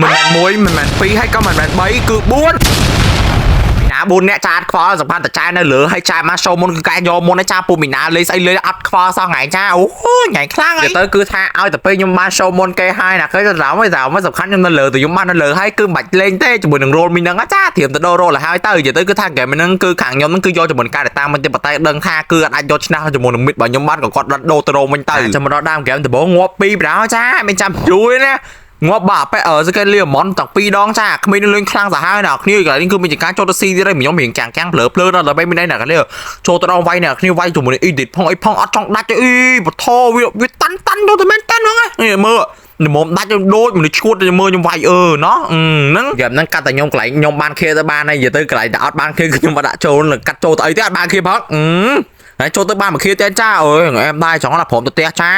មិនមែន1មិនមែន2ហើយក៏មិនមែន3គឺ4ណា4អ្នកចាអត់ខ្វល់សំខាន់តែចានៅលើហើយចាមក show មុនគឺកែយកមុនហើយចាពូមីណាលេងស្អីលេងអត់ខ្វល់សោះថ្ងៃចាអូថ្ងៃខ្លាំងហើយទៅគឺថាឲ្យតែពេលខ្ញុំបាន show មុនគេហើយណាឃើញទៅរោមហើយរោមសំខាន់ខ្ញុំនៅលើទៅខ្ញុំបាននៅលើហើយគឺមិនបាច់លេងទេជាមួយនឹង role មីហ្នឹងចាត្រៀមទៅដូរ role ឲ្យហើយទៅនិយាយទៅគឺថា game ហ្នឹងគឺខាងខ្ញុំហ្នឹងគឺយកជាមួយការតាមមិនទេប៉ុន្តែដឹងថាគឺអត់អាចយកឈ្នះជាមួយនឹង mid របស់ខ្ញុំបានក៏គាត់ដូរទៅ role វិញទៅចាំមកដល់ដើម game ដំបូងងាប់ពីរប្រោចាមិនចាំជួយណាងាប់បាក់ប៉ែអឺសកេលីម៉ុនទាំងពីរដងចាក្មេងនឹងលេងខ្លាំងសាហាវណាគ្នាកន្លែងនេះគឺមានចការចូលទៅស៊ីទៀតហើយខ្ញុំរៀងចាំងចាំងភ្លើភ្លើដល់ដើម្បីមានអីណាគ្នាចូលទៅដល់វាយណាគ្នាវាយជាមួយនឹង edit ផងអីផងអត់ចង់ដាច់ទេអីបថវាវាតាន់តាន់ចូលទៅមែនតាន់ហ្នឹងនេះមើលល្មមដាច់ដូចមនុស្សឈួតមើលខ្ញុំវាយអឺណោះហ្នឹងហ្គេមហ្នឹងកាត់តែខ្ញុំកន្លែងខ្ញុំបានខៀទៅបានហើយនិយាយទៅកន្លែងតែអត់បានខៀគឺខ្ញុំអត់ដាក់ចូលកាត់ចូលទៅអីទេអត់បានខៀផងអឺហើយចូលទៅបានមួយខៀទៀតចាអើយអែមដែរចង់ណាព្រមទៅផ្ទះចា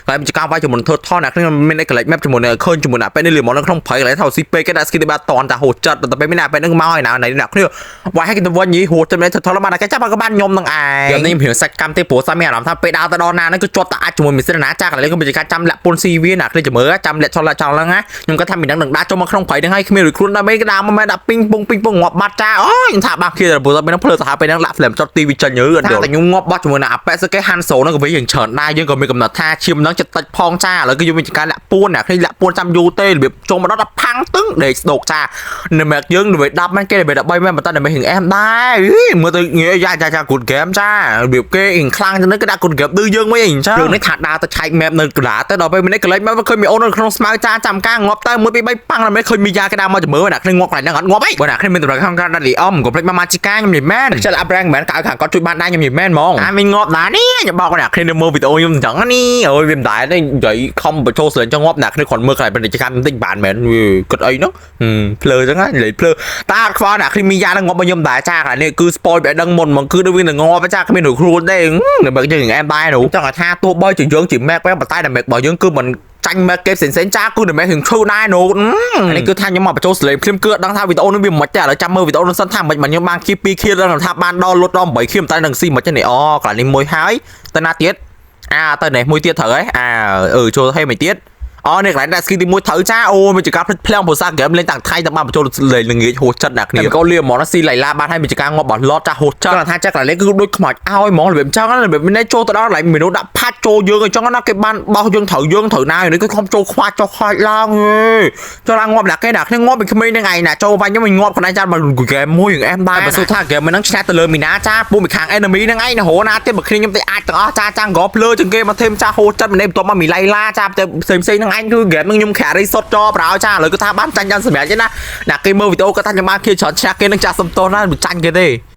ហើយមានចការវាយជាមួយធ្វើថនអ្នកគ្នាមានអីកន្លែង map ជាមួយនឹងឃើញជាមួយនឹងពេលនេះលីម៉ុននៅក្នុងព្រៃកន្លែងថាស៊ីពេកគេដាក់ skin ទៅបាត់តនតាហូតចិត្តតែពេលមានអ្នកពេលហ្នឹងមកហើយណាអ្នកគ្នាវាយឲ្យគេទៅវិញយីហូតចិត្តមែនធ្វើថនបានគេចាប់ក៏បានខ្ញុំនឹងឯងខ្ញុំនេះរៀងសាច់កម្មទេព្រោះសាមានអារម្មណ៍ថាពេលដើរទៅដល់ណាហ្នឹងគឺជាប់តែអាចជាមួយមីសិនណាចាកន្លែងគឺមានការចាំលាក់ពុនស៊ីវាណាគ្នាជំរឿចាំលាក់ចោលលាក់ចោលហ្នឹងណាខ្ញុំគាត់ថាមាននឹងដាក់ចូលមកក្នុងព្រៃហ្នឹងហើយគ្មានរួចខ្លួនដល់មេគេដើរមកមែនដាក់ពីងពងពីងពងងាប់បាត់ចាអូយខ្ញុំថាបាក់គ្នាព្រោះតែពេលហ្នឹងភ្លើសាហាវពេលហ្នឹងលាក់ flame ចត់ទីវាចេញយឺអត់យល់តែខ្ញុំងាប់បាត់ជាមួយនឹងអាប៉ែសគេហាន់សូហ្នឹងក៏វាយ៉ាងច្រើនដែរយើងក៏មានកំណត់ថាឈាមហ្នឹងចិត្តតិចផងចាឥឡូវគឺយើងមានការលាក់ពួនអ្នកគ្នាលាក់ពួនចាំយូរទេរបៀបចូលមកដល់ដល់ផាំងទឹងដេកស្ដោកចានៅមែនយើងរបៀប10មែនគេរបៀប13មែនប៉ុន្តែមិនហឹងអែមដែរមើលទៅងាយយ៉ាយ៉ាយ៉ា good game ចារបៀបគេហឹងខ្លាំងចឹងគេដាក់ good game ឌឺយើងវិញអីចឹងរឿងនេះថាដើរទៅឆែក map នៅកណ្ដាលទៅដល់ពេលនេះកលេច map ឃើញមីអូននៅក្នុងស្មៅចាចាំការងាប់ទៅ1 2 3ប៉ាំងដល់ពេលឃើញមីយ៉ាគេដើរមកជំរឿអ្នកគ្នាងាប់កន្លែងហ្នឹងអត់ងាប់អីបើអ្នកគ្នាមានតម្រូវក្នុងការដាក់លីអមកុំភ្លេចមកម៉ាជីកាខ្ញុំនិយាយមែនចិត្តអាប់រ៉ាងមិនមែនកៅខាងគាត់ជួយបានដែរខ្ញុំនិយាយមែនហ្មងអាមីងាប់ដែរនេះខ្ញុំបោកអ្នកគ្នានៅមើលវីដេអូខ្ញុំអញ្ចឹងនេះអូយវាមិនដែរទេនិយាយខំបញ្ចូលសលេងចង់ងាប់អ្នកគ្នាគ្រាន់មើលកន្លែងពាណិជ្ជកម្មបន្តិចបានមែនវាគិតអីហ្នឹងភ្លើអញ្ចឹងនិយាយភ្លើតាអត់ខ្វល់អ្នកគ្នាមីយ៉ានឹងងាប់មកខ្ញុំដែរចាកន្លែងនេះគឺ spoil បែបដឹងមុនហ្មងគឺដូចវានឹងងាប់ចាគ្មានរួចខ្លួនទេនៅបើយើងអែមដែរនោះចង់ឲ្យថាទោះបីជាយើងជា map បែបប៉ុន្តែតែ map របស់យើងគឺមិនចាញ់មកគេផ្សេងផ្សេងចាគឺតែមែនរឿងឈឺដែរនោះនេះគឺថាខ្ញុំមកបញ្ចូលសលេងភ្លាមគឺអត់ដឹងថាវីដេអូនេះវាមិនទេឥឡូវចាំមើលវីដេអូនោះសិនថាមិនខ្ញុំបានគៀ2ខៀដល់ថាបានដល់លុតដល់8ខៀតែនឹងស៊ីមិនទេនេះអូកន្លែងនេះមួយហើយទៅណាទៀតអាទៅនេះមួយទៀតត្រូវហើយអាអឺចូលឲ្យមួយទៀតអូនេះកន្លែងដាក់ skin ទី1ត្រូវចាអូមានចការភ្លេចភ្លាំងភាសាហ្គេមលេងតាំងថៃតែបានបញ្ចូលលេងល្ងាចហួសចិត្តអ្នកគ្នាក៏លៀហ្មងស៊ីឡៃឡាបានឲ្យមានចការងាប់បោះឡតចាហួសចិត្តគាត់ថាចាកន្លែងគឺដូចខ្មោចឲ្យហ្មងរបៀបចឹងរបៀបនេះចូលទៅដល់កន្លែងមនុស្សដាក់ផាច់ចូលយើងអញ្ចឹងណាគេបានបោះយើងត្រូវយើងត្រូវណានេះគឺខំចូលខ្វាច់ចុះខ្វាច់ឡើងចូលឡើងងាប់ដាក់គេដាក់គ្នាងាប់ពីក្មេងហ្នឹងឯងណាចូលវាញ់ខ្ញុំងាប់ខ្លួនឯងចាបើហ្គេមមួយអែមដែរបើសួរថាហ្គេមហ្នឹងឈ្នះទៅលើមីណាចាពូមីខាង enemy ហ្នឹងឯងណារណាទៀតបើគ្នាខ្ញុំទៅអាចទាំងអស់ចាចាំងក្រភ្លើជាងគេមកធេមចាហួសចិត្តម្នាក់បន្ទាប់មកមីឡៃឡាចាទៅផ្សេងផ្សេងហ្នឹងឯងគឺហ្គេមហ្នឹងខ្ញុំ carry សុតចោប្រោចាឥឡូវគឺថាបានចាញ់យ៉ាងសម្រាប់ទេណាណាគេមើលវីដេអូគាត់ថាខ្ញុំបានគេច្រើនឈ្នះគេនឹងចាស់សំទោសណាមិនចាញ់គេទេ។